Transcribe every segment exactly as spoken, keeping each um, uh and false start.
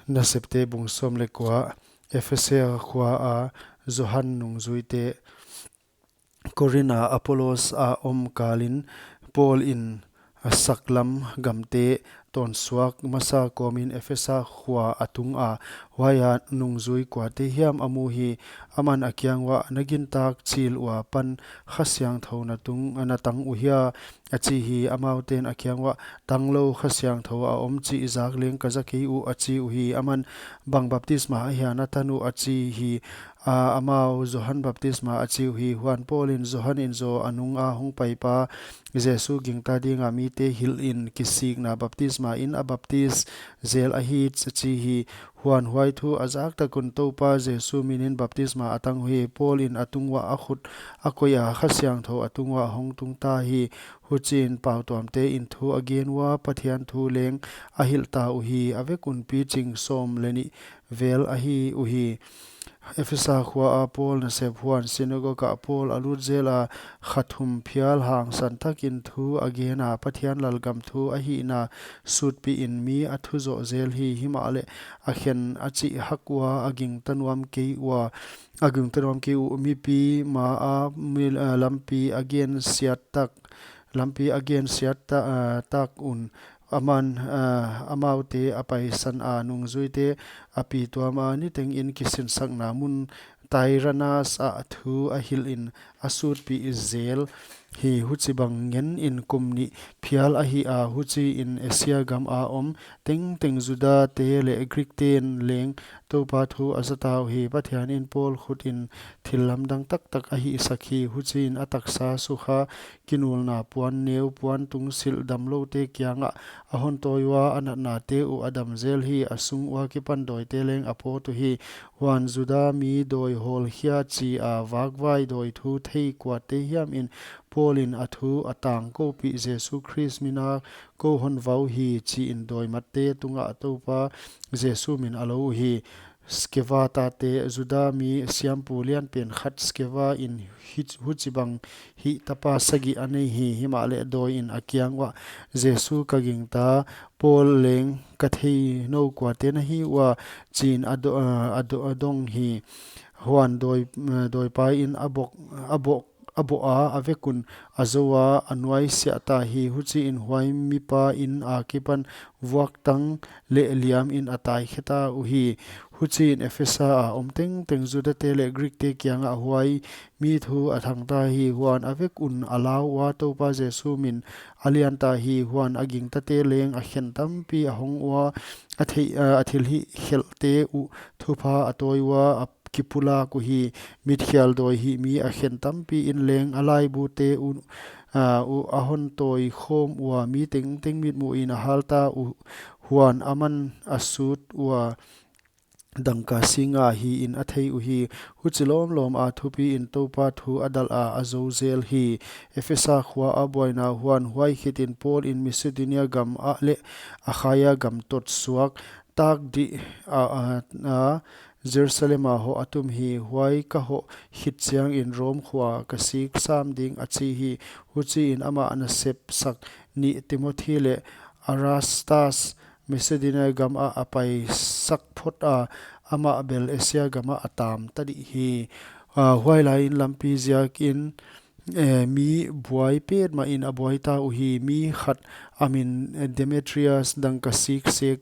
Nasepte bung sawm leh kua. Efesa khua a Johan nungzuite. Korinth a Apollos a om kalin Paul in a saklam gamte tawnsuak masa kawmin Efesa khua a tung a, huai a nungzui kuate hiam a mu hi. Aman a kiang uah, "Na gintak chil ua pan Kha Siangthou na tung, na tang uhia?" a chi hi. Amaute'n a kiang uah, "Tanglou, Kha Siangthou a om chih zak leng ka za kei uh," a chi uhi. Aman, "Bang baptisma ahia na tan uh?" a chi hi. A, amau, "Johan baptisma," a chi uhi. Huan Paul in, "Johan in zaw a nung a hongpaipa Jesu gingta dinga mite hilhin kisikna baptisma in a baptis zel ahi," a chi hi. Huan huai thu a zak takun Toupa Jesu minin baptisma a tang uhi. Paul in a tung uah a khut a koih a, Kha Siangthou a tung uah hong tung ta hi. Huchiin pautuamte in thu a gen ua, Pathian thu leng a hilh ta uhi. A vek un piching sawm leh nih vel ahi uhi. Efesa khua a Paul nasep. Huan sinagog ah Paul a lut zel a, kha thum phial hangsan takin thu a gen a, Pathian lalgam thu ahihna sutpih in mi a thu zoh zel hi. Himahleh a khen a chih hak ua, a gingta nuam kei ua, a gingta nuam kei uh, mipi ma a mi, ah, lampi a gensiat tak, lampi a gensiat ta, ah, tak un. Aman, ah, amaute a paisan a, nungzuite a pi tuam a, niteng in kisinsakna mun Tiranas ah thu a hilhin a sutpih zel hi. Huchibang ngen in kum nih phial ahi a, huchiin Asia gam a om tengteng Judate leh Greekte'n leng Toupa thu a za ta uhi. Pathian in Paul khut in thil lamdang taktak a hihsak hi. Huchiin a taksa sukha kinulna puan neu, puan tungsilh damloute kiangah a hon tawi ua, a natnate uh a dam zel hi. A sung ua kipan dawite leng a pawt uhi. Huan Juda mi dawi hawlkhia chi a vakvai dawi thu thei kuate hiam in Paul in a thu a tangkoupih, "Jesu Khrist mina kou hon vau hi," chiin dawimatte tungah Toupa Jesu min a lo uhi. Skeva tate, Juda mi siampu lianpen khat Skeva in hi, huchibang hih tapa sagih a nei hi. Himahleh dawi in a kiang uah, "Jesu ka gingta, Paul leng ka thei nou, kuate na hi ua?" chiin a do, a do, a dong hi. Huan dawi, dawipa in a bok, a bok a boh a, a vek un a zou a, a nuaisiah ta hi. Huchiin huai mipa in a kipan vuaktang leh liam in a tai khe ta uhi. Huchiin Efesa a om tengteng Judate leh Greekte kiangah huai mi thu a thang ta hi. Huan a vek un a lau ua, Toupa Jesu min a lian ta hi. Huan a gingtate leng a khen tampi a hong ua, a thei, a thilhih khelhte uh thupha a tawi ua, a kipulak uhi. Mitkhial dawi hih mi a khen tampi in leng a laibute uh, ah, uh a hon tawi khawm ua, mi tengteng mitmuh in a hal ta uh. Huan aman a sut ua, dangka singa hiin a thei uhi. Huchi lawmlawm a thupi in Toupa thu a dalh a, a zou zel hi. Efesa khua a buaina. Huan huai khitin Paul in Macedonia gam ah leh Akhaia gam tot suak tak dih a, a, a, Jerusalem a hoh a tum hi. Huai ka hoh khit chiangin Rom khua ka sik sam ding, a chi hi. Huchiin amah nasepsak nih Timothy leh Erastus Macedonia gam ah a paisak phot a, amah bel Asia gam ah a tam ta dih hi. Ah, huai lai in lampi ziakin, eh, mi buai petmah in a buai ta uhi. Mi khat a min, eh, Demetrius, dangka sik sek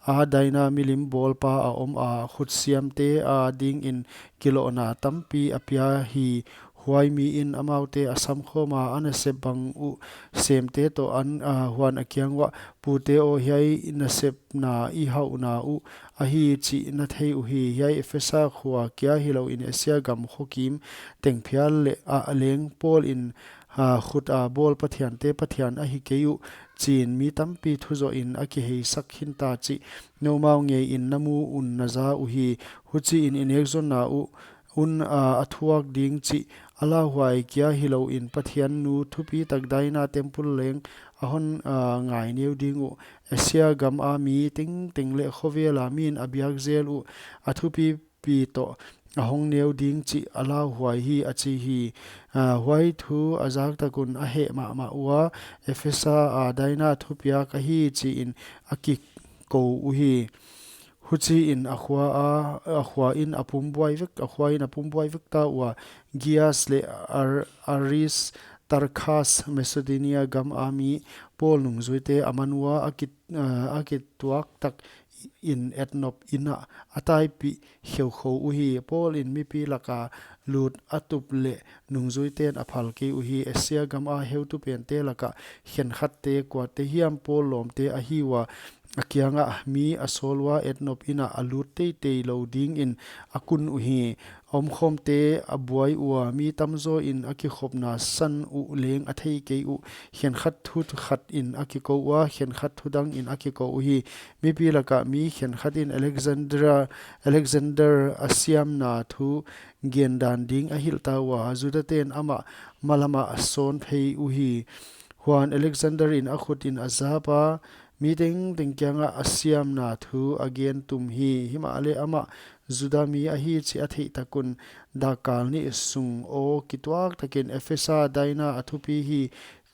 a Diana milim bawlpa a om a, khutsiamte a dingin kilohna tampi a pia hi. Huai mi in amaute a samkhawm a, a nasep bang uh semte toh an, ah, huan a kiang uah, "Pute aw, hiai nasepna i hauhna uh ahi chih na thei uhi. Hiai Efesa khua kia hilouin Asia gam khokim teng phial leh ah leng Paul in, ah, khut a bawl pathiante Pathian ahi kei uh, chiin mi tampi thu zoh in a kiheisak khin ta chih noumau ngeiin na mu un na za uhi. Huchiin i nekzonna uh un, ah, a thuak ding chih a lauhuai kia hilouin Pathian nu thupitak Diana temple leng a hon, ah, ngai neu ding uh. Asia gam a mi tengteng leh khovel a mi'n a biak zel uh a thupipi toh a hong neu ding chih a lauhuai hi," a chi hi. Ah, huai thu a zak tak un a heh mahmah ua, Efesa a Diana thupiak ahi chiin a kikou uhi. Huchiin a khua a, a khua in a pum buai vek, a khua in a pum buai vek ta ua, Gias le Ar-, Aris Tarkhas Macedonia gam a mi Paul nungzuite a man ua, a ki, a kituak tak in etnop inn ah a taipih kheukhou uhi. Paul in mipi laka lut a tup le nungzuiten a phal kei uhi. Asia gam a heutu pente laka khenkhatte kuate hiam Paul lawmte ahi ua, a kiangah mi a sawl ua, etnop inn ah a lut teitei lou dingin a kun uhi. Omkhawmte a buai ua, mi tamzaw in a kikhopna san uh leng a thei kei uh. Khenkhat thu khat in a kikou ua, khenkhat thu dang in a kikou uhi. Mipi laka mi khenkhat in Alexandra, Alexander a siamna thu gendan ding a hilh ta ua, Judaten amah malam ah a sawn phei uhi. Huan Alexander in a khut in a zap a, mi tengteng kiangah a siamna thu a gen tum hi. Himahleh amah Juda mi ahi chih a theih tak un, dakkal nih sung aw kituak takin Ephesa Diana a thupi hi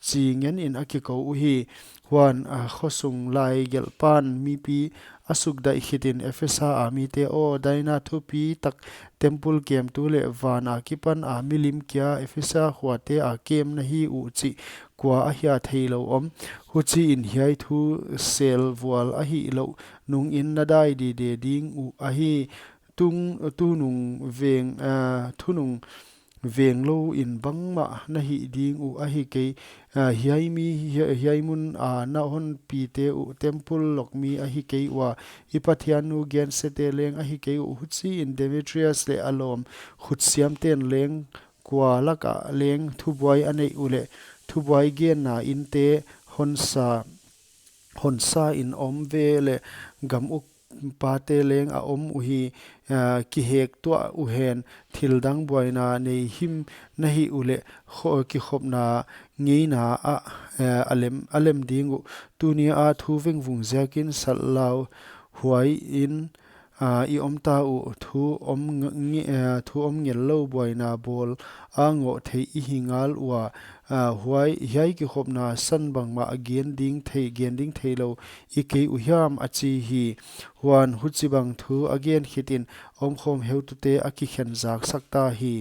chi ngen in a kikou uhi. Huan a khosung lai gelhpan mipi a sukdaih khit in, Ephesa a mite aw, Diana thupi tak temple kemtu le van a kipan a milim kia Ephesa khuate a kem na hi uh chih kua a hia theilou om? Huchiin hiai thu sel vual ahih louh nungin na dai dide ding uh ahi. Tung, tunung veng, ah, thunung veng lou in bangmah na hih ding uh ahi kei. Ah, hiai mi, hia-, hiai mun a na hon pite uh temple lok mi ahi kei ua, i pathian nu gensiate leng ahi kei uh. Huchiin Demetrius le a lawm khutsiamten leng kua laka leng thubuai a neih uleh, thubuai genna innte hon sa, hon sa in om ve le, gam uk pate leng a om uhi. Ah, kihek tuah uhen, thil dang buaina nei him na hih uleh, kho-, kikhopna ngeina ah, eh, a lem, a lem ding uh. Tuni a thu vengvung ziakin sallau huai in, ah, i om ta uh. Thu om nge-, nge-, eh, thu om ngel lou buaina bawl a ngoh theih i hi ngal ua, ah, huai, hiai kikhopna san bangmah a gen ding thei, gen ding theilou i kei uh hiam, a chi hi. Huan huchibang thu a gen khit in omkhawm heutute a kikhen zak sak ta hi.